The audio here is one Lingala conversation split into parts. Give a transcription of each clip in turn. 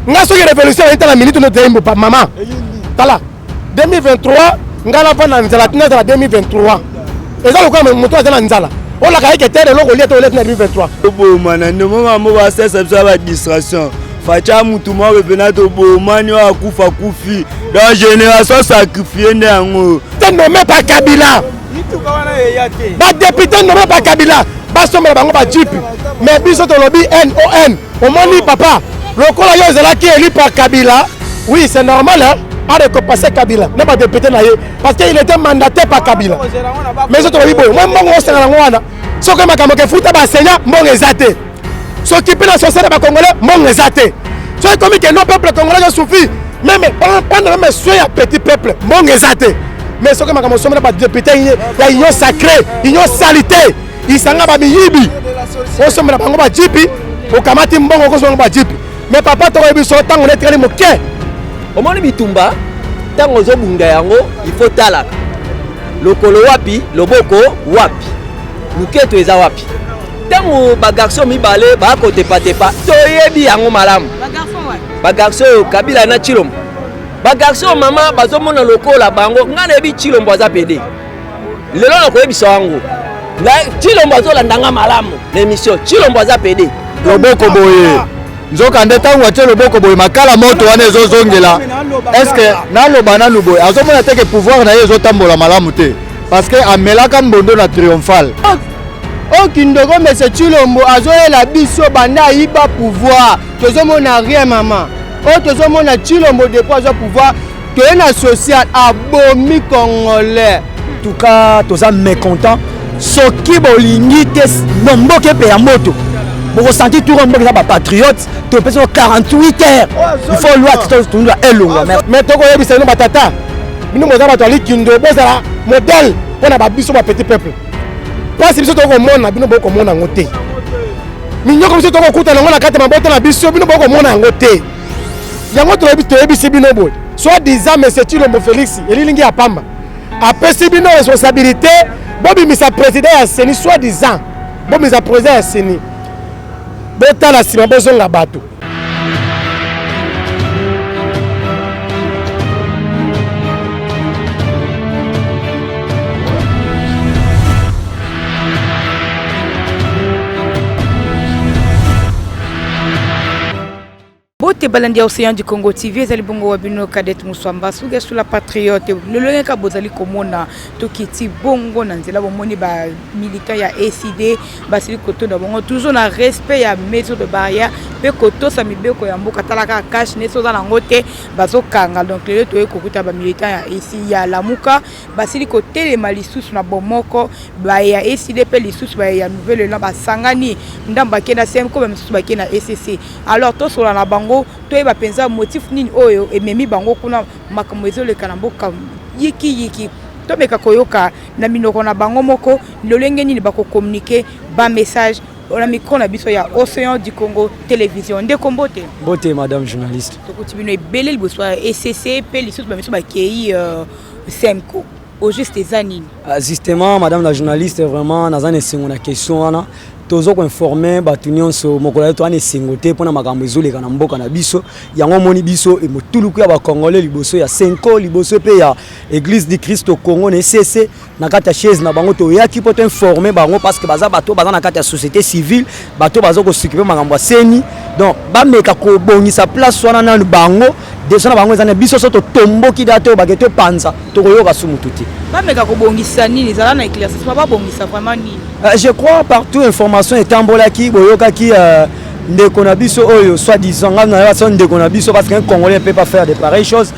Nga soki révolution ezali tala minute notei mbopa mama. Tala 2023 nga nafanda na nzala tina ezala 2023 eza lokola moto aza na nzala olaka ye ketere eloko olia te olia tina 2023. Tobomana nde moko yango basalisa biso ya badistraction facha mutu moko mpena tobomani oyo akufa kufi donc génération sacrifie nde yango te nommé par Kabila badepute nommé par Kabila basombela bango bajipe mais biso tolobi non omoni papa lokola yo ozalaki élu par Kabila oui c'est normal hein? a récompensé Kabila na badepute na ye parce que il était mandaté par Kabila mais biso tolobi boye mwa mbongo osanga yango wana soki makambo kefuta baenseignant mbongo eza te soki mpe na social ya bacongolais mbongo eza te soki ekomi ke non peuple congolais azosouffrir meme prendre meme soin ya petit peuple mbongo eza te mais soki makambo osombi na badepute ya union sacré union salite isanga bamiyibi osombela bango bajipi okamati mbongo okozwa bango bajipi mais papa tokoyebi biso ntango na etikali moke. Omoni bitumba ntango ozobunda yango il faut talaka lokolo wapi loboko wapi luketo eza wapi ntango bagarçon mibale bakotepatepa toyebi yango malamu bagarçon oyo Kabila na Tshilombo bagarçon mama bazomona lokola bango ngai nayebi Tshilombo aza pede lelo nakoyebisa yango Tshilombo azolanda nga malamu na émission Tshilombo aza pede loboko boye nzokande ntango atie loboko boye makala moto wana ezozongela estce naloba nanu boye azomona te ke pouvoir na ye ezotambola malamu te parce que amelaka mbondo na triomphal oyo kindoko mese Tshilombo azoyela biso banda ayiba pouvoir tozomona rien mama oyo tozomona Tshilombo depuis azwa pouvoir toye na social abomi congolais. En tout cas toza mécontent soki bolingi te no mboka epe ya moto bokosanti tour mboka eza bapatriote topesi 48 heures il faut loi tundula elongwa. Mais tokoyebisa bino batata bino boza bato ya likindo bozala modèle mpo na babiso ba petit peuple mpasi biso tokomona bino bokomona yango te minyoko biso tokokutana yango na kati ya mabota na biso bino bokomona yango te yango toyebisi bino boye soit disant monsieur Tshilombo Félix elilingi ya pamba apesi bino responsabilité bobimisa président ya CENI soit disant bobimisa président ya CENI botala nsima bozonga bato. Bote balandi ya Océan du Congo TV ezali bongo wa bino Cadette Muswamba suge sous la patriote lolenge ka bozali komona tokiti bongo na nzela bomoni ba militant ya ECD basili kotonda bongo toujours na respect ya mesure de barrière mpe kotosa mibeko ya mboka tala kaka cash nesi oza nango te bazokanga donc lelo toyei kokuta ba militant ya ECD ya Lamuka basili kotelema lisusu na bomoko baye ya ECD mpe lisusu baye ya Nouvel Elan basangani ndambo bakei na CMCO bamisusu bakei na ECC alors tosola na bango toyeba mpenza motif nini oyo ememi bango kuna makambo ezoleka na mboka yikiyiki tomeka koyoka na minoko na bango moko lolenge nini bakokommunike ba message na micro na biso ya Océan du Congo Télévision. Ndeko mbote. Mbote madame journaliste. Tokuti bino ebele liboso ya ECC mpe lisusu bamiso bakei CMCO. Au juste eza nini? Justement madame la journaliste vraiment naza na esengo na question wana tozo koinforme bato nyonso mokolo ya towana esengo te mpona makambo ezoleka na mboka na biso yango omoni biso motuluku ya bacongolais liboso ya senko liboso mpe ya église du Christ au Congo na ECC na kati ya chaise na bango toyaki mpo toinforme bango parce que baza bato baza na kati ya société civile bato baza kosukipe makambo ya seni donc bameka kobongisa place wana nanu bango deja na bango eza na biso so totomboki da to bake topanza tokoyoka su mutu te bameka kobongisa nini ezala na éclaircissement babongisa vraiment nini je crois partout information etambolaki boyokaki ndeko na biso oyo soit disant ngai na so ndeko na biso parce qu'un Congolais ne peut pas faire de pareilles choses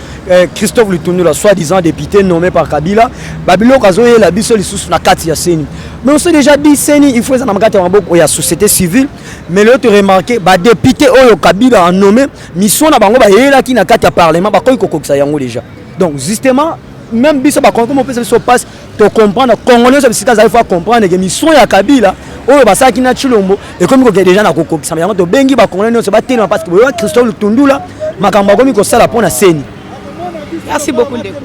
Christophe Lutundula soit disant député nommé par Kabila babiloko azoyela biso lisusu na kati ya CENI mais on s'est déjà dit CENI il faut eza na kati ya maboko ya société civile mais lelo to remarqué badéputé oyo Kabila a nommé mission na bango bayelaki na kati ya parlement bakoki kokokisa yango déjà donc justement même biso bakongo mopesa biso passe tocomprendre congolais nyonso bisika azali faut comprendre ke mission ya Kabila oyo basalaki na Tshilombo ekomi kokende déjà na kokokisama yango tobengi bacongolais nyonso batelema parce que boyoka Christophe Lutundula makambo akomi kosala mpo na CENI. Merci beaucoup ndeko.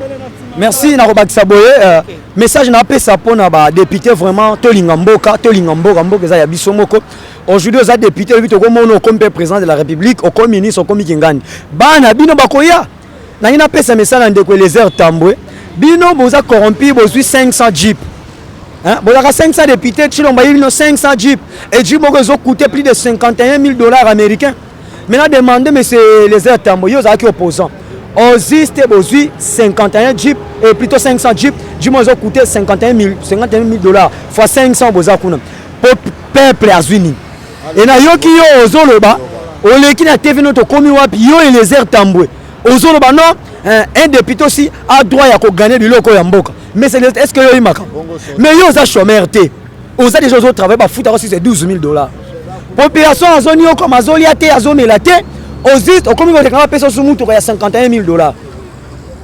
Merci nakobakisa boye message napesa mpona badéputé vraiment tolinga mboka tolinga mboka mboka eza ya biso moko. Aujourd'hui oza député, oyebi tokomona okomi mpe président de la République, okomi ministre, okomi kingani. Bana bino bakoya. Nangi napesa message na ndeko Eliezer Tambwe. Bino boza corrompu, bozwi 500 jeep. Hein? Bozalaka 500 député, Tshilombo ayibi bino 500 jeep. Et jeep moko ezocoûter plus de 51 000 dollars américains. Maintenant demandez monsieur Eliezer Tambwe, yo ozalaki opposant. Oziste bozwi 51 jeep et plutôt 500 jeep, jeep moko ezocoûter 51 000 dollars fois 500 boza kuna. Po peuple azwi nini? E nayoki yo ozoloba, oleki na TV no tokomi wapi, yo Eliezer Tambwe ozoloba non, un député aussi a droit ya kogagner biloko ya mboka. Mais est ce que yo oyimaka? Mais yo oza chômeur te, oza déjà ozotravaille, bafutaka si c'est 12 000 dollars. Population azoniokama, azolia te, azomela te. Oziste okomi koleka, bapesa osu mutuka ya 51 000 dollars,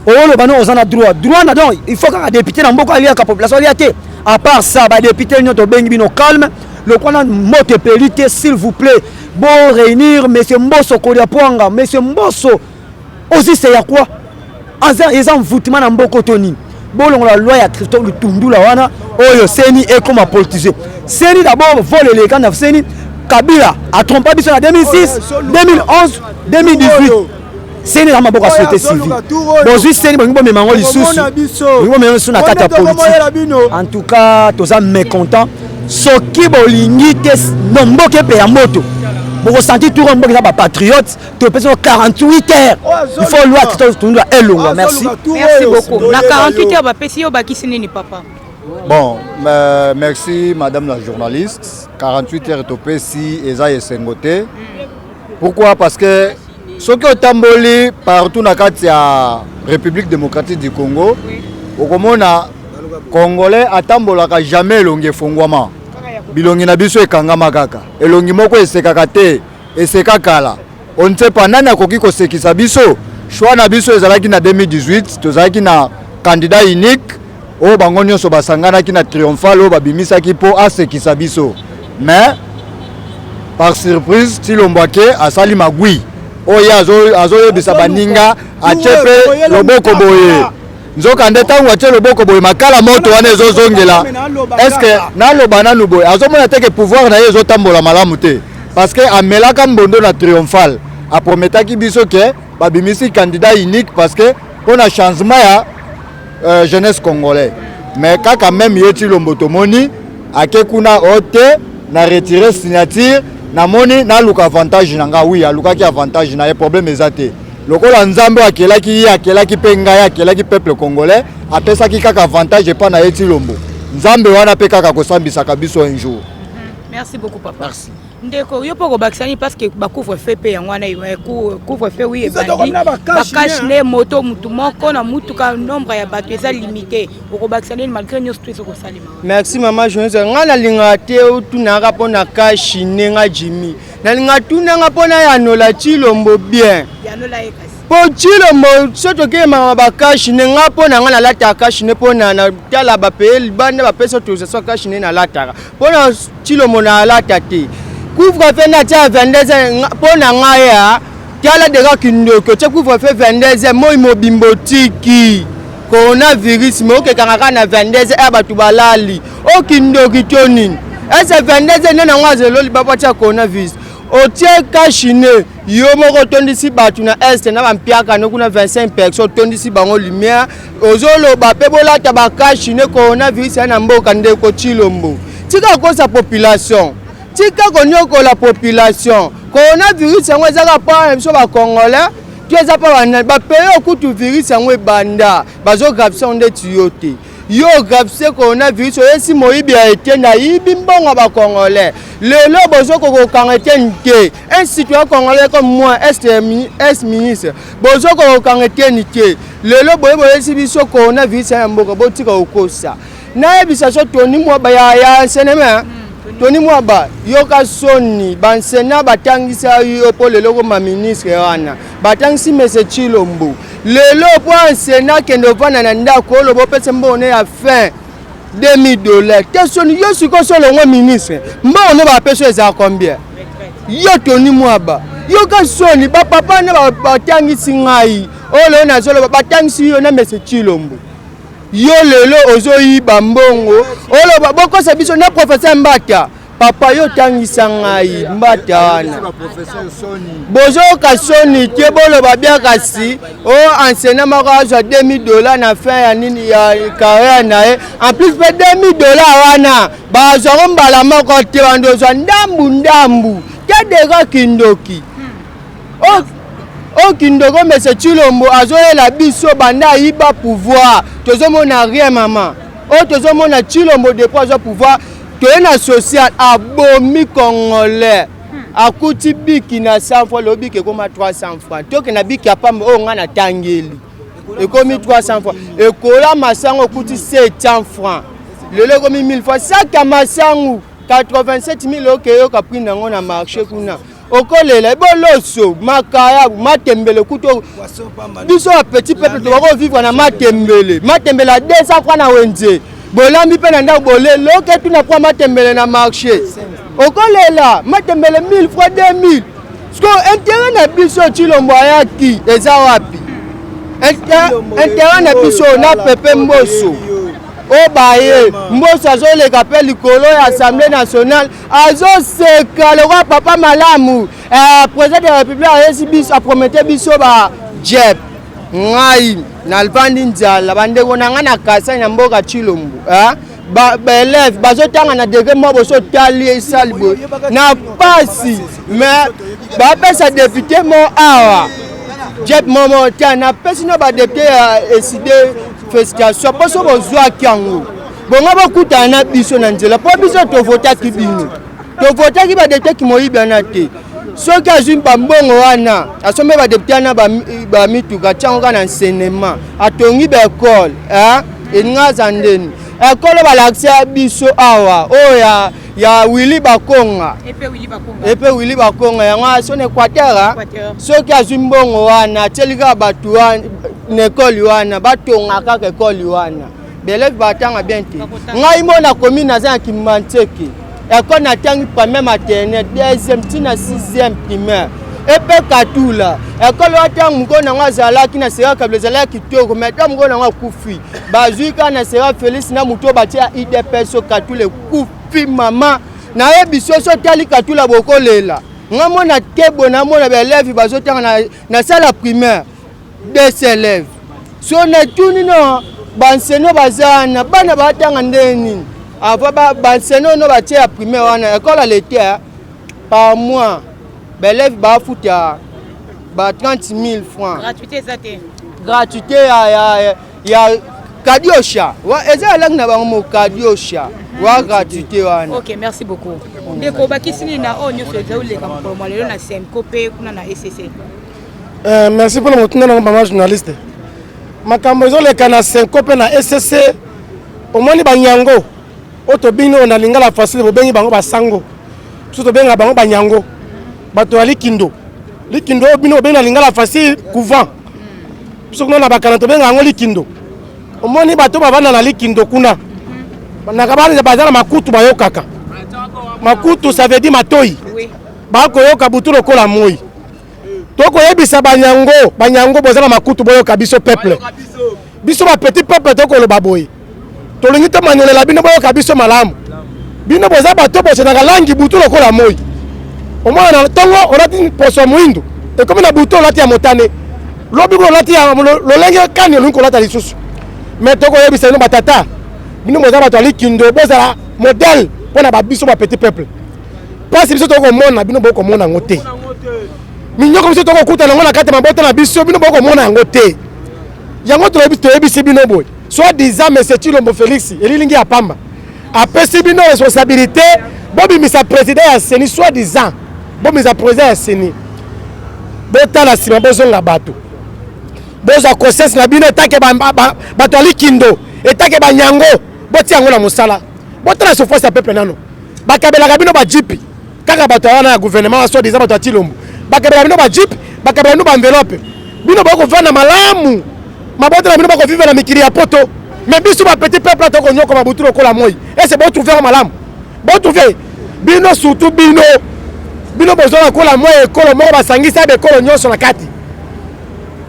oloba no oza na droit na. Donc il faut kaka député na mboka aliaka, population alia te. À part ça, badéputé nyonso tobengi bino calme, lokwana moto epeli te. S'il vous plaît, bo réunir monsieur Mboso Kolia Pwanga. Monsieur Mboso, oziste ya quoi? Eza mvutuma na mboka to nini? Bolongola loi ya Christophe Lutundula wana oyo CENI ekoma politisé. CENI d'abord, vol eleka na CENI. Kabila atrompa biso na 2006, 2011, 2018. CENI eza maboko ya société civile. Bozwi CENI, bolingi bomema yango lisusu, bolingi bomema lisusu na kati ya politique. En tout cas toza mécontent. Soki bolingi te no mboka epe ya moto, bokosentir tour mboka eza bapatriote. Topesi 48 heures, il faut loi Christophe Lutundula elongwa. Merci. Merci beaucoup. Na 48 heures bapesi yo, bakisi nini, papa? Bon, merci madame la journaliste. 48 heures topesi eza esengo te. Pourquoi? Parce que soki otamboli partout na kati ya République démocratique du Congo, okomona Congolais atambolaka jamais elongi efongwama. Bilongi na biso ekangama kaka, elongi moko esekaka te, eseka kala. On ne sait pas nani akoki kosekisa biso. Choix na biso ezalaki na 2018, tozalaki na candidat unique oyo bango nyonso basanganaki na triomphal oyo babimisaki mpo asekisa biso. Mais par surprise, Tshilombo ake asali magwi oyo azoyebisa baninga, atie mpe loboko boye. Nzokande ntango atie loboko boye, makala moto wana ezozongela. Est-ce naloba nanu boye, azomona te ke pouvoir na ye ezotambola malamu te? Parce que amelaka mbondo na triomphal, aprometaki biso ke babimisi candidat unique parce que mpo na changement ya jeunesse congolais. Mais kaka même ye Tshilombo, tomoni ake kuna o te na retire signature, namoni naluka avantage na nga. Oui, alukaki avantage na ye, problème eza te. Lokola Nzambe oyo akelaki ye, akelaki mpe ngai, akelaki peuple congolais, apesaki kaka avantage epa na ye Tshilombo, Nzambe wana mpe kaka kosambisaka biso un jour. Merci beaucoup, papa. Merci. Ndeko, yo mpo kobakisa nini? Parce que bacouvre-feu mpe yango wana, couvre-feu, oui, ebandi, bacache-nez, moto mutu moko na mutuka, nombre ya bato eza limité. Okobakisa nini malgré nyonso to ezokosalema? Merci mama journaliste. Ngai nalingaka te otunaka mpo na cache-nez. Nga Jimi nalingaka tunanga mpo na yanola Tshilombo bien. Yanola ye kasi. Mpo Tshilombo, so tokeyemaka bacache-nez, nga mpo na ngai nalataka cache-nez mpo na natala bapaye libanda bapesa autorisation ya cache-nez, nalataka. Mpo na Tshilombo nalata te. Couvre-feu natia ya 22 mpo na ngai ya tala deka kindoki. Otie couvre-feu 22, moi mobimba otiki coronavirus, me okekanga kaka na 22 heures, bato balali. Okindoki to nini? Ese 22 nde nango azelo libapo atia coronavirus? Otie cache-nez yo moko, otondisi bato na este na bampiaka no kuna, 25 personnes otondisi bango lumière, ozoloba mpe bolata bacache-nez, coronavirus ya na mboka. Ndeko Tshilombo, tika kokosa population, tika konyokola population. Coronavirus yango ezaka mpo na biso bacongolais to eza mpo banani? Bapays okutu virus yango ebanda, bazogravise yango ndeti yo te. Yo ogravise coronavirus, oyesi moyibi ya Etienne, ayibi mbongo ya bacongolais. Lelo bozokoka kokanga Etienne te, un citoyen congolais comme moi, ex ministre, bozokoka kokanga Etienne te. Lelo boye boyesi biso coronavirus ya mboka. Botika kokosa. Nayebisa so Tony Mwaba ya enseignement, Tony Mwaba, yoka soni. Bansena batangisa yo mpo lelo koma ministre wana, batangisi mese Tshilombo lelo mpo ensena akende ovanda na ndako, oloba opesa mbongo ne ya fin 2000 dollars te. Soni yo. Sikoyo so olongwe ministre, mbongo no bapesa eza combien? Yo Tony Mwaba, yoka soni. Bapapa nde batangisi ngai oyo lelo nazoloba, batangisi yo na mese Tshilombo. Yo lelo ozoyiba mbongo, oloba bokosa biso na professeur Mbata. Papa yo otangisa ngai mbata wana bozoyoka soni te boloba bien kasi o oh, enseignant moko azwa 2000 dollars na fin ya nini ya carrière na ye en plus mpe 2000 dollars wana bazwango mbala moko te bando ozwa ndambu ndambu te dega kindoki oh, oyo kindoko mese Tshilombo azoyela biso banda ayiba pouvoir tozomona rien mama oyo tozomona Tshilombo depuis azwa pouvoir toye na social abomi congolais akuti biki na 100 francs lobi biki ekoma 300 francs toke na biki ya pamba oyo ngai natangeli ekomi 300 francs ekola masango okuti 700 francs lelo ekomi 1000 francs saka masangu 87 000 okeyoka prix nango na marché kuna okolela eboloso makayabu matembele kutu biso ya petit peuple tobako vivre na matembele matembele ya 200 francs na wenze bolambi mpe na ndako bolelo oke tuna kwa matembele na marché okolela matembele 1000 francs 2000 siko intérêt na biso Tshilombo ayaki eza wapi intérêt na biso na pepe mboso oyo baye mboso azoleka mpe likolo ya assemblée nationale azoseka lokola papa malamu eh, président de la république ayesi biso apromete biso ba jep ngai nalvandi nzala bandeko na ngai na kasai na mboka Tshilombo eh? baelève bazotanga na degre moko boso otali esali boye na pasi mais bapesa depute mo awa jep momo te napesi no badepute ya eside félicitation mpo so bozwaki yango bongo bokutana na biso na nzela mpo biso tovotaki bino tovotaki badepute kimoyibi wana te soki azwi bambongo wana asombi badepute wana bamituka atyango kaka na enseignement atongi baekole elingi aza ndeni ekole balakisi ya biso awa oyo ya, ya Willy Bakonga epe Willy Bakonga yango aso na Équateur soki azwi mbongo wana atieli kaka bato na ekole wana batonga kaka ekole wana beleve batanga bien te ngai mo na commune naza na Kimbanseke ekole natangi première maternelle deuxième ntina sixième primaire epe katula ekole wana ntango mokolo nango azalaki na sera kabila ezalaki kitoko mai ntango mokolo nango akufi bazwi kaka na sera félix na moto oyo batia ya idps katula ekufi mama nayebi soso otali katula bokolela nga mona kebo namona baelève bazotanga na, na sala primaire des élèves so natuni no banseno baza wana bana batanga ndenge nini avant banseno no batie ya primaire wana ekole ya leta par mois baelève bafuta ba 30 000 francs gratuité eza te gratuité ya, ya, ya, ya kadiosha eza ya langue na bango mo kadiosha wa gratuité wana ok merci beaucoup ndeko obakisi nini na oyo nyonso eza oleka mokolo mwa lelo na semco mpe kuna na ecc Euh, merci mpona motuna nango mama journaliste makambo ezoleka na senko mpe na ecc omoni banyango oyo tobini oyo na lingala facile bobengi bango basango biso tobengaka bango banyango bato ya likindo likindo oyo bino bobengi na lingala facile couvent biso kuna na bakana tobengaka yango likindo omoni bato bavanda na likindo kuna baza na makutu bayokaka makutu ça veut dire matoi bakoyoka butu lokola moi tokoyebisa banyango banyango boza na makutu boyoka biso peuple biso ba petit peuple tokoloba boye tolingi tomanyolela bino boyoka biso malamu bino boza bato bosenaka langi butu lokola moi omona na ntongo olati poso ya moindo ekomi na butu olati ya motane lobi kuna olati ya lolenge kani olingi kolata lisusu me tokoyebisa bino batata bino boza bato ya likindo bozala modèle mpo na babiso ba petit peuple mpasi biso tokomona bino bokomona yango te minyoko biso tokokutana yango na kati ya mabota na biso bino bokomona yango te yango toyebisi bino boye soit disant monsieur Tshilombo Félix elilingi ya pamba apesi bino responsabilité bobimisa président ya CENI soit disant bobimisa président ya CENI botala nsima bozonga bato bozwa conscience na bino etake bato ya likindo etake banyango botia yango na mosala botala souffrance ya peuple nano bakabelaka bino bajipi kaka bato wana ya gouvernement soit disant bato ya Tshilombo bakabela bino bajipe bakabela bino baenveloppe bino bokovanda malamu mabota na bino bakovivre na mikili ya poto mais biso ba petit peuple tokonyokoma butu lokola moi ese botrouve yango malamu botrouve bino surtout bino bino bozwa lokola mwa ekolo moko basangisa bekolo nyonso na kati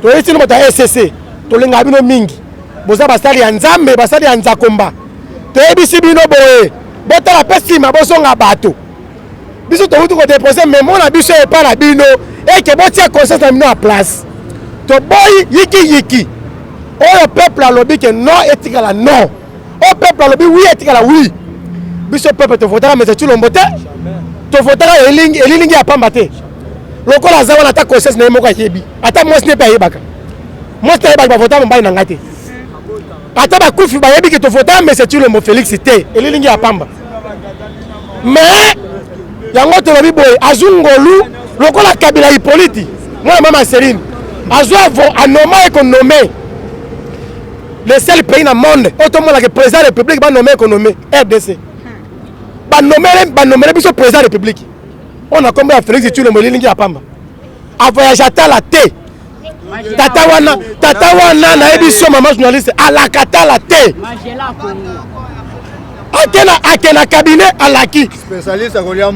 toyesi bino bato ya ecc tolingaka bino mingi boza basali ya nzambe basali ya nzakomba toyebisi bino boye. Botala mpe nsima, bozonga bato. Biso towuti kodepose memo na biso epai na bino eke botia conscience na bino ya place. Toboyi yikiyiki. Oyo peuple alobi ke non etikala non, oyo peuple alobi oui etikala oui. Biso peuple tovotaka Mese Tshilombo te, tovotaka elilingi ya pamba te. Lokola aza wana, ata conscience na ye moko ayebi, ata mwasi ne mpe ayebaka, mwasi na ayebaka bavotaka mobali na ngai te. Ata bakufi bayebi ke tovotaka Mese Tshilombo Félix te, elilingi ya pamba. Mais yango tolobi boye, azwi ngolu lokola Kabila Hippolyte mwana mama Celine azwi anoma ekonome le seul pays na monde oyo tomonaka président ya république banome ekonome RDC, banomele biso président ya république oyo na nkombo ya Félix Tshilombo, elilingi ya pamba. Avoyage atala te tata wana, tata wana nayebi so mama journaliste alaka tala te. Ake na cabinet alaki,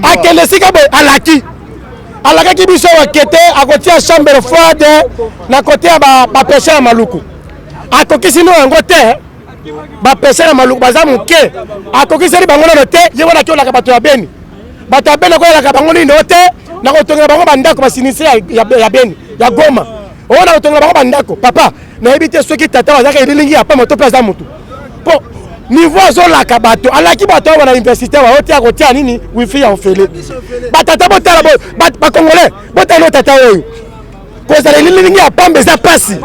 akende esika boye alaki, alakaki biso akete akotia chambre froide na kote ya bapêcheur ya Maluku. Akokisi no yango te. Bapêcheur ya Maluku baza moke, akokiseli bango nano te. Ye wana aki olaka bato ya Beni, bato ya Beni akoyelaka bango nini o te? Nakotongela bango bandako, basinistrés ya Beni, ya Goma oyo, nakotongela bango bandako. Papa, nayebi te soki tata azalaka elilingi ya pamba to mpe aza motu, mpo niveau azolaka bato, alaki bato awa na université awa otia kotia nini, wifi ya ofele. Batata botala, bacongolais botala no tata oyo. Kozala elilingi ya pamba eza mpasi.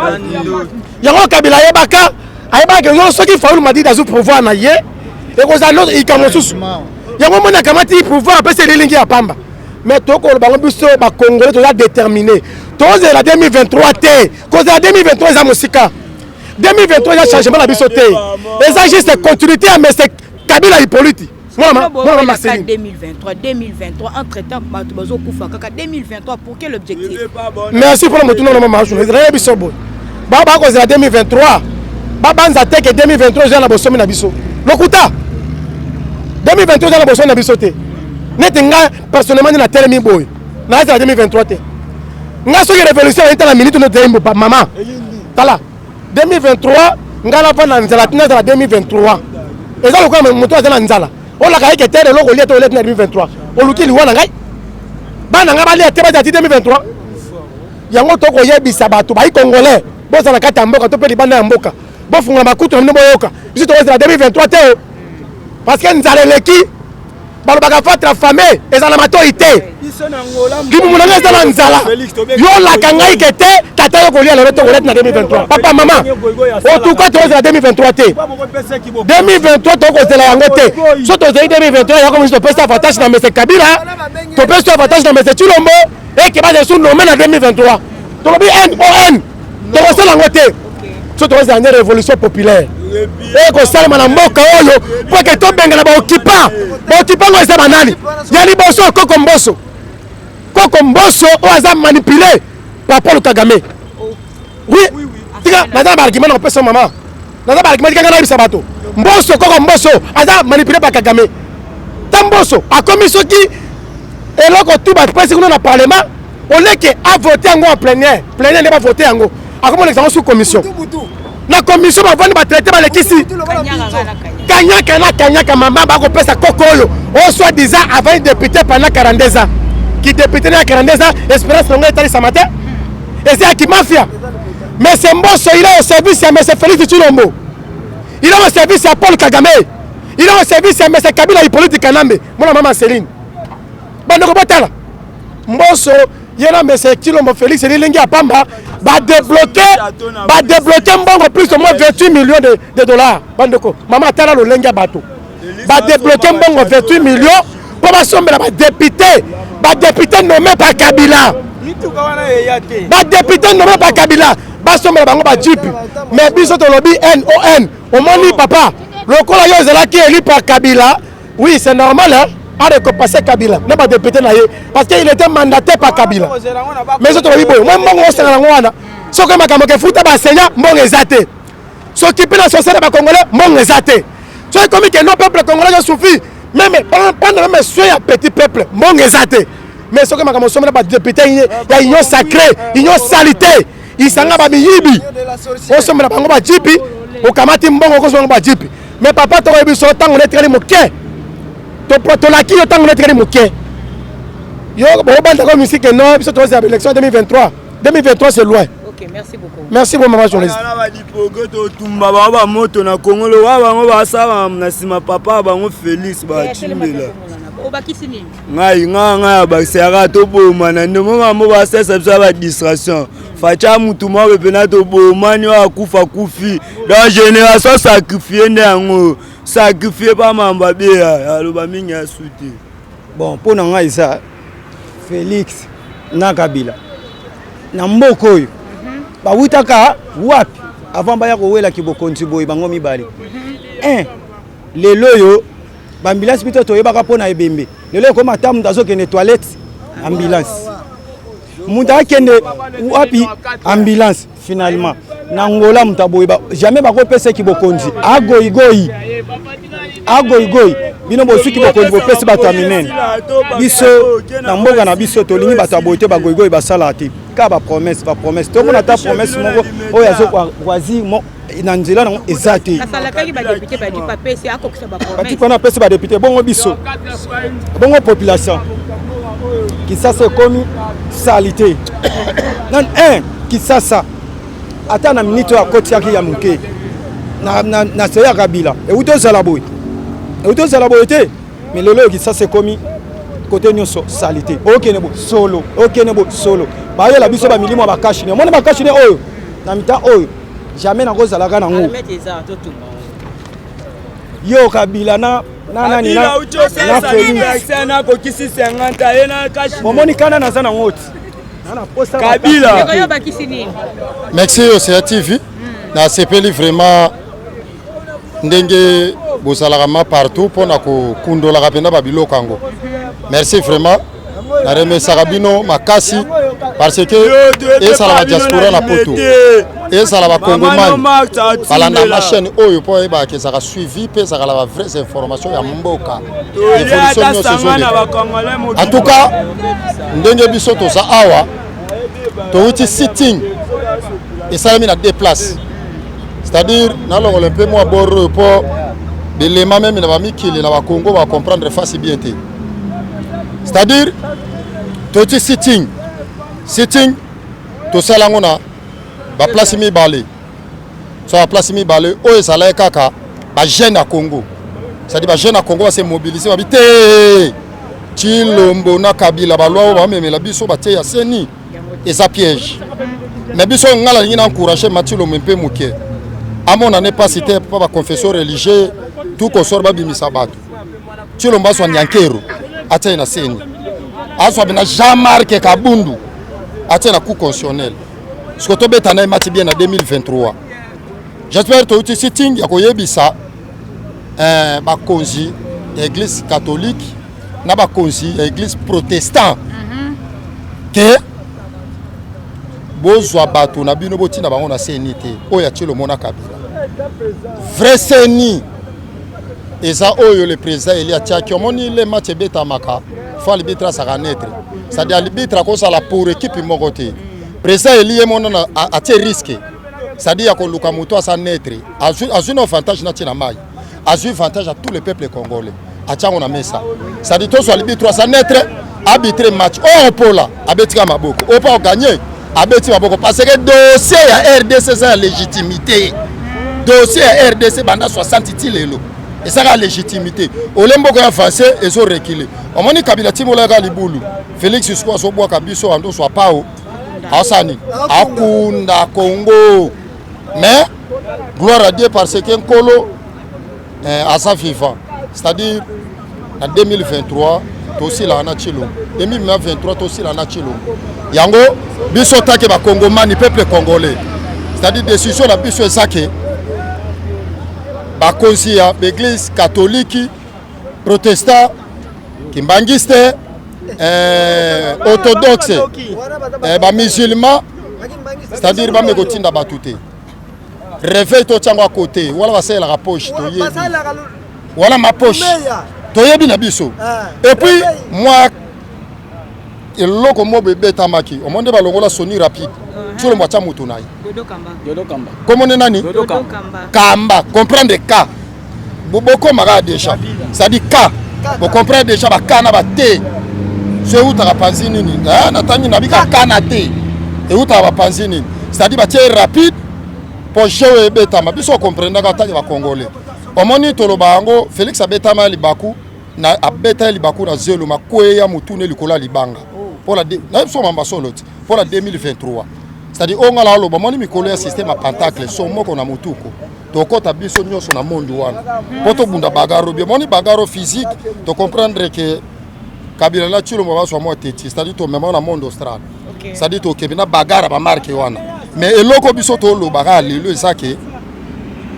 Yango Kabila ayebaka, ayebaka yo soki Fayulu Madidi azwi pouvoir na ye, ekozala ika mosusu. Yango moni akamati pouvoir, apesi elilingi ya pamba. Mais tokoloba bango, biso bacongolais toza déterminé, tozela 2023 te. Kozela 2023 eza mosika. 2023 eza changement na biso te, eza juste continuité ya mese Kabila Hippolyte mwana Marceline. 2023, 2023, entre temps bato bazokufa kaka. 2023 pour quel objectif? Merci mpona motuna na mama journaliste. Nayebi biso boye, bao bakozela 2023, babanza te ke 2023 eza na bosomi na biso. Lokuta, 2023 eza na bosomi na biso te. Neti nga personnellement nde natelemi boye, nazela 2023 te. Nga soki révolution eyita na minute no, mama tala 2023, ngai navanda na nzala tina ezala 2023. Eza lokola moto aza na nzala, olaka yeke te eloko olia te, olia tina 2023. Oluki liwa na ngai, bana ngai balia te, bazala ti 2023. Yango tokoyebisa bato bai congolais, bozala kati ya mboka to mpe libanda ya mboka, bofungola makutu na bino, boyoka biso. Tokozela 2023 te parce que nzala eleki. Balobaka ventre affamé eza na matoi te. Libumu na ngai eza na nzala, yo olaka ngai ke te tata yo kolia lelo to kolia na 2023. Papa, mama, otuka tokozela 2023 te. 2023 tokozela yango te. So tozeli 2023, yako mosusu topesi avantage na mese Kabila, topesi avantage na mese Tshilombo eke baza su nommé na 2023. Tolobi non, tokosala yango te. So tokozela nde révolution populaire ekosalema na mboka oyo mpo eke tobengana baoccupants. Baoccupants ngo eza banani? Ya liboso, koko Mboso. Koko Mboso oyo aza manipulé par Paul Kagame. Oui, tika naza na baargument na kopesa mama, naza baargument. Tika ngai nayebisa bato. Mboso, koko Mboso aza manipulé par Kagame. Ta Mboso akomi soki eloko tu bapesi kuna na parlement, oleke avote yango en plénière, plénière nde bavote yango, akomonekisa yango sous commission. Na commission bavandi, batraite, balekisi kanyaka na kanyaka. Mama, bakopesa koko oyo oyo soit disant avant député pendant 42 ans, ki député na ya 42 ans, espérance nango etalisama te, eza ya kimafia. Mais c'est Mboso, il est au service ya monsieur Félix Tshilombo, il est au service ya Paul Kagame, il est au service ya monsieur Kabila Hippolyte Kanambe mwana mama Céline. Bandeko botala Mboso, ye na monsieur Tshilombo Félix, elilingi ya pamba. Badébloquer mbongo plus ou moins 28 millions de dollars. Bandeko, mama, atala lolenge ya bato. Badébloquer mbongo 28 millions mpo basombela badéputé, badéputé nommé par Kabila, badéputé nommé par Kabila, basombela bango bajeep. Mais biso tolobi non. Omoni papa, lokola yo ezalaki élu par Kabila, oui, c'est normal, hein? A récompensé Kabila na badéputé na ye parce que il était mandaté par Kabila. Mais so tolobi boye, mwa mbongo osanga nango wana, soki makambo kefuta baenseignant, mbongo eza te. Soki mpe na social ya bacongolais, mbongo eza te. Soki ekomi ke non, peuple congolais azosouffrir, même prendre même soin ya petit peuple, mbongo eza te. Mais soki makambo osomela badéputé ya union sacrée, union saleté, isanga bamiyibi, osombela bango bajeep, okamati mbongo okozwa bango bajeep. Mais papa, tokoyebi so ntango netikali moke. Tolaki yo ntango netikali moke. Yo bobandaka misike non, biso tozela élection 2023. 2023 c'est loin. Ok, merci beaucoup. Merci beaucoup maman journaliste. Bana ba dipogo totumba bango ba moto na Congo lokola bango basala na nsima papa bango Felix batimbela. Obakisi nini? Ngai ngai ngai abakisaka tobomana nde mo bango basalisa biso ya ba distraction. Facha mutu moko mpena tobomani oyo akufa kufi. Donc génération sacrifier nde yango. Sacrifier pa mamba beya aloba mingi ya suti. Bon, mpo na ngai eza Felix na Kabila na mboka oyo bawutaka wapi avant baya kowela kibokonzi boye bango mibale. Un, lelo oyo baambulance bito toyebaka mpo na ebembe, lelo ekoma ata moto azokende toilette ambulance, moto akende wapi ambulance. Finalement na Angola moto aboye jamais bakopesa kibokonzi agoigoi agoigoi. Bino bozwi kibokonzi bopesi bato ya minene. Biso na mboka na biso tolingi bato ya boye te, bagoigoi basalaka te, kaka bapromesse bapromesse. Tomona ata promesse moko oyo azokwazir na nzela nango eza te. Batiki wana apesi badepute, bongo biso bongo population Kisasa ekomi salite. Nan un Kisasa ata na minute oyo akotiaki ya moke na se ya Kabila euti ozala boye, euti ozala boye te, mais lelo oyo Kisasa ekomi kote nyonso salite. Okende bo solo, okende bo solo, bayela biso bamilimo ya bakashine. Omoni bakashine oyo na mita oyo jamais nakozalaka nango. Yo Kabila na na nani na na Felix nakokisi 50 ye na kashi. Omoni kana naza nango ti Kabila. Merci Océan TV. Nasepeli vraiment ndenge bozalaka ma partout mpona kokundolaka mpenza babiloko yango. Merci vraiment. Naremesaka bino makasi parce que ezala ba diaspora na poto, ezala ba kongomani balanda ma chaîne oyo mpo oyebaka ezalaka suivi mpe ezalaka na ba vraies informations ya mboka, évolution nyonso ezoleka. En tout cas ndenge biso toza awa, towuti sitting esalemi na deux places, c'est-à-dire nalongola mpe mwa bord oyo mpo bilema meme na bamikili na bakongo bacomprendre fasi bien te. C'est-à-dire toti sitting sitting tosala yango na baplace mibale, so baplace mibale oyo ezalaki kaka bajeune ya Congo, c'est-à-dire bajeune ya Congo base mobilise babi te Tshilombo na Kabila balwa oyo bamemela biso batie ya seni eza piège. Mais biso ngai nalingi na encourager Matshilombo mpe moke amona ne pasi te mpo baconfession religieux tout consort babimisa bato. Tshilombo azwa Nyankero atie na seni, azwa bena Jean-Marc Kabundu atie na cour constitutionnel. Siko tobeta na ye match bien na 2023. J'espère touti sitting ya koyebisa bakonzi ya église catholique na bakonzi ya église protestant ke bozwa bato na bino botina bango na CENI te. Oyo ya Tshilombo na Kabila, vrai CENI eza oyo le président Eli atiaki. Omoni le match ebetamaka, faut arbitre azalaka neutre, c'est-à-dire arbitre akozala pour équipe moko te. Président Eli ye mona atie risque, c'est-à-dire ya koluka moto aza neutre, azwi na avantage na tie na mai, azwi avantage à tout le peuple congolais, atiango na mesa. C'est-à-dire tozwa arbitre aza neutre, arbitre match oyo opola abetika maboko, oyo mpo oganye abeti maboko, parce que dossier ya RDC eza ya légitimité. Dossier ya RDC banda 60 ti lelo ezaka légitimité. Ole mboka ya avance ezo reculer. Omoni Kabila timolaka libulu, Félix siko azobwaka biso ando swa pao asani akunda Congo. Mais gloire à Dieu parce que Nkolo aza vivant, c'est-à-dire na 2023 tosila na Tshilombo, 2023 tosila na Tshilombo. Yango biso take ba Congomani, peuple congolais, c'est-à-dire décision na biso eza ke bakonzi ya l'église catholique, protestant, kimbangiste, orthodoxe, ba musulman, c'est-à-dire bame kotinda bato te. Réveil totiango à côté, wala basalelaka poche, toyebi wala ma poche, toyebi na biso. Et puis moi eloko moko ebetamaki, omoni nde balongola soni rapide, Tshilombo atia moto na ye komone nani Kamba, comprendre ka bokomaka déjà, c'est-à-dire ka Bocomprendre déjà bakana bate so eutaka panzi nini, eh, natangi nabika kana te eutaka bapanzi nini, c'est-à-dire batie rapide mpo jeu oyo ebetama. Biso okomprendaka otaki bacongolais, omoni toloba yango. Félix abetama libaku na abeta ye libaku na zelo makweya motune likolo ya libanga mpo na biso mamba solo ti mpo na 2023, c'est-à-dire oyo nga na aloba, moni mikolo ya système ya pentacle so moko na motuko tokɔta biso nyonso na monde wana mpo tobunda bagaro bien. Moni bagaro physique, tocomprendre ke Kabila na Tshilombo bazwa mwa teti, c'est-à-dire tomema na monde austral, c'est-à-dire tokende na bagara bamarke wana. Mais eloko biso tolobaka lelo eza ke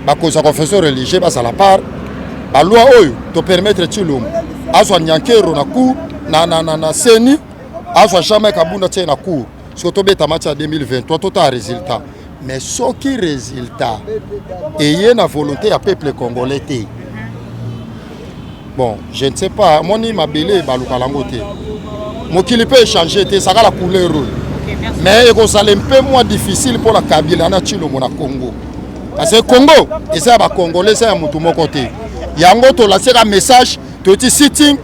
bakonzi ya confession religieux bazala part baloi oyo topermettre Tshilombo azwa Nyankero na cour na CENI, azwa jamais Kabunda tie na cour. Soki tobeta match ya 2023, totala résultat. Mais soki résultat eye na volonté ya peuple congolais te, bon, je ne sais pas. Moni mabele balukala yango te, mokili mpe échange te, ezalaka la couleur oyo. Mais ekozala mpe mwa difficile mpona Kabila na Tshilombo na Congo, parce que Congo eza ya bacongolais, eza ya motu moko te. Yango tolasiaka message, toti sitting.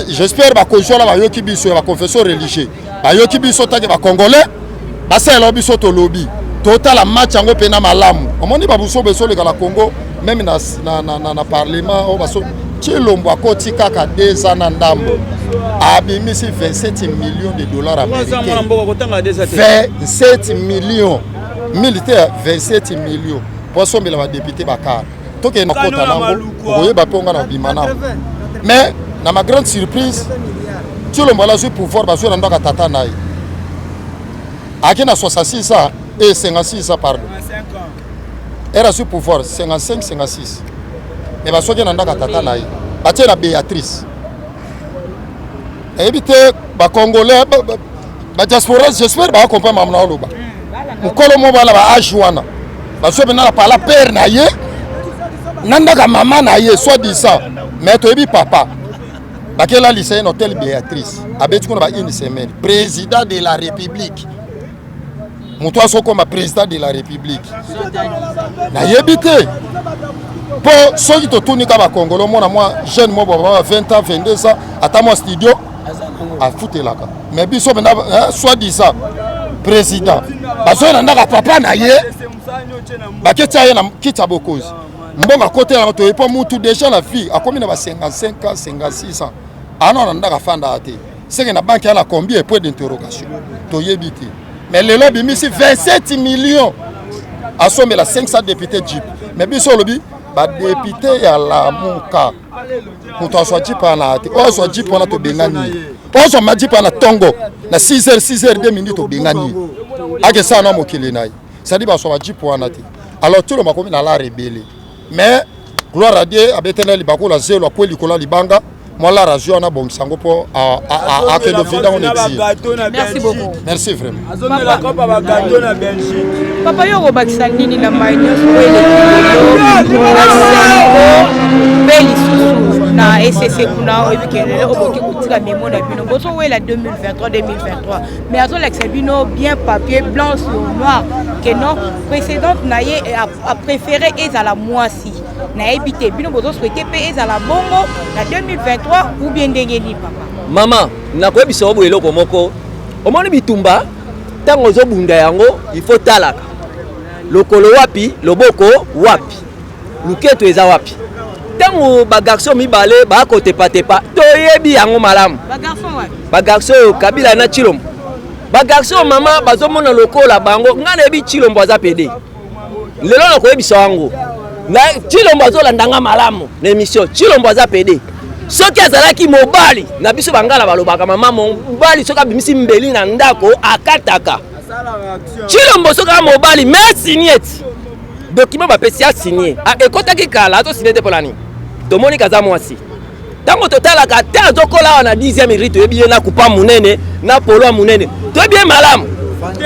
J'espère bakonzi wana bayoki biso ya baconfession religieux, bayoki biso take bacongolais basalela biso. Tolobi totala match yango mpena malamu. Omoni babuso bezoleka na Congo, même na parlement oyo baso Tshilombo akoti kaka 2 ans na ndambo, abimisi 27 millions de dollars américains, 27 millions militaire, 27 millions po asombela badéputé bakar. Tokende kota nango, okoyeba mpe onga na obima nango. Mais na ma grande surprise, Tshilombo alazwi pouvoir, bazwi na ndako tata na ye, ake na 66 ans et 56 ans, pardon, ere azwi pouvoir 55 56, mais bazwaki na ndako ya tata na ye, batie na Béatrice. Nayebi te, bacongolais badiaspora, j'espère bacomprendre makambo na oloba. Mokolo mo bana baage wana bazwi mpena na pala père na ye na ndako ya mama na ye, soit disant, mais toyebi papa bakelalisa ye na hôtel Béatrice, abeti kuna ba une semaine. Président de la République, moto azokoma président de la République, nayebi te mpo soki totuni ka bakongolo, omona mwa jeune mo baba 20 ans, 22 ans, ata mwa studio afutelaka. Mais biso mpenza, soit disant président, bazoya na ndako ya papa na ye, baketia ye na kiti ya bokonzi, mbongo akotela yango. Toyebi mpo mutu déjà na vie akomi na ba 55 ans, 56 ans, ana na ndako afandaka te, seke na banque ana combien? Point d'interrogation. Toyebi te. Mais lelo abimisi 27 millions, asombela 500 député jeep. Mais biso olobi badéputé ya Lamuka, moto azwa jeep wana te. Oyo azwa jeep wana, tobengani ye. Oyo azwa ma jeep wana ntongo na 6 heures, 6 heures 2 minutes, tobengani ye, akesala na mokili na ye. C'est-à-dire bazwa bajeep wana te. Alors toloma komi na lar ebele, mais gloire à Dieu, abetela libaku la zelo, akwe likolo ya libanga, mwa lar azwi wana, abongisa yango mpo akende vida ngo na exil. Merci beaucoup. Merci vraiment. Papa, yo okobakisa nini na mai nyonso oyo eleki lelo na CENCO mpe lisusu na ECC kuna? Oyebi ke lelo okoki kotika memo na bino, bozowela 2023 2023, mais azolakisa bino bien papier blanc sur noir ke non, précédente na ye apréféré ezala mwasi. Nayebi te, bino bozosouhaite mpe ezala bongo na 2023 ou bien ndenge nini, papa? Mama, nakoyebisa yo boye eloko moko. Omoni bitumba, ntango ozobunda yango, il faut talaka lokolo wapi, loboko wapi, luketo eza wapi. Ntango bagarçon mibale bakotepatepa, toyebi yango malamu. Bagarçon oyo, Kabila na Tshilombo, bagarçon mama bazomona lokola bango. Ngai nayebi Tshilombo aza pédé. Lelo nakoyebisa yango na Tshilombo, azolanda nga malamu na émission. Tshilombo aza pédé. Soki azalaki mobali na biso, bangala balobaka, mama, mobali soki abimisi mbeli na ndako akataka. Tshilombo soki aza mobali, mais signe ti document bapesi, asigne, ekɔtaki kala, azosigne te. Mpo nini? Tomoni kaza mwasi. Ntango totalaka te, azokola awa na 10e rue, toyebi ye na kupa monene, na polo ya monene, toyebi ye malamu.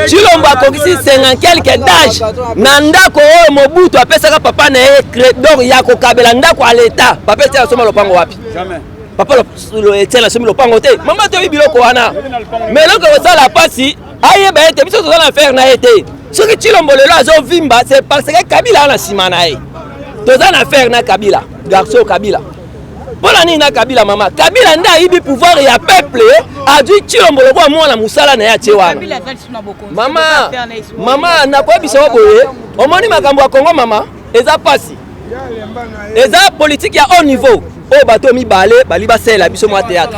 Tshilombo akokisi 50 quelque d'âge na ndako oyo Mobutu apesaka papa na ye, donc ya kokabela ndako ya leta. Papa Etienne asomba lopango wapi? Papa Etienne asombi lopango te, mama. Toyebi biloko wana. Mais eloko ekosala mpasi, ayeba ete biso toza na affaire na ye te. Soki Tshilombo lelo azovimba, c'est parce que Kabila na nsima na ye. Toza na affaire na Kabila, garçon Kabila. Mpo na nini na Kabila mama? Kabila nde ayibi pouvoir ya peuple, azwi Tshilombo lokola mwana mosala na ye atie wana. Mama, mama nakoyebisa yo boye, omoni makambo ya Congo mama, eza pasi. Eza politique ya haut niveau oyo bato mibale bali basalela biso mwa théâtre.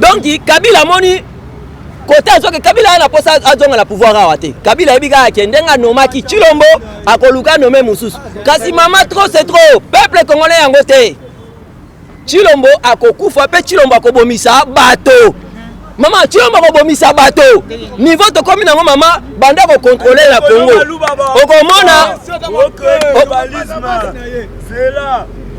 Donc Kabila amoni kote azwaki Kabila wana mposa azonga na pouvoir awa te. Kabila ayebi kaka ke ndenge anomaki Tshilombo akoluka nome mosusu. Kasi mama trop c'est trop, peuple congolais yango te. Tshilombo akokufa pe Tshilombo akobomisa bato. Mama Tshilombo akobomisa bato. Niveau tokomi nango mama banda ko contrôler na Congo. Okomona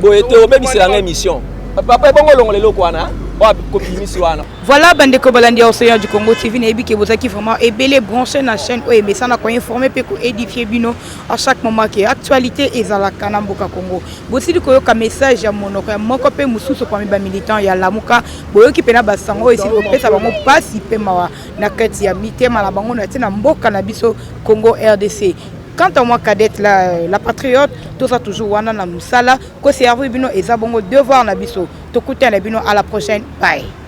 boye te obebisela nga émission. Papa ebongo olongola eloko wana oyo kobimisi wana. Voilà bandeko balandi ya Océan du Congo TV nayebi ke bozalaki vraiment ebele branché na chaîne oyo emesana ko informer pe ko édifier bino à chaque moment ke actualité ezalaka na mboka Congo. Bosili koyoka message ya monoko ya moko pe mosusu parmi ba militants ya Lamuka, boyoki pena ba sango oyo esili kopesa bango pasi pe mawa na kati ya mitema na bango na tina mboka na biso Congo RDC. Quant à moi cadette la, la patriote, toza toujours wana na musala ko servir bino eza bongo devoir na biso. Tokutana na bino à la prochaine. Bye.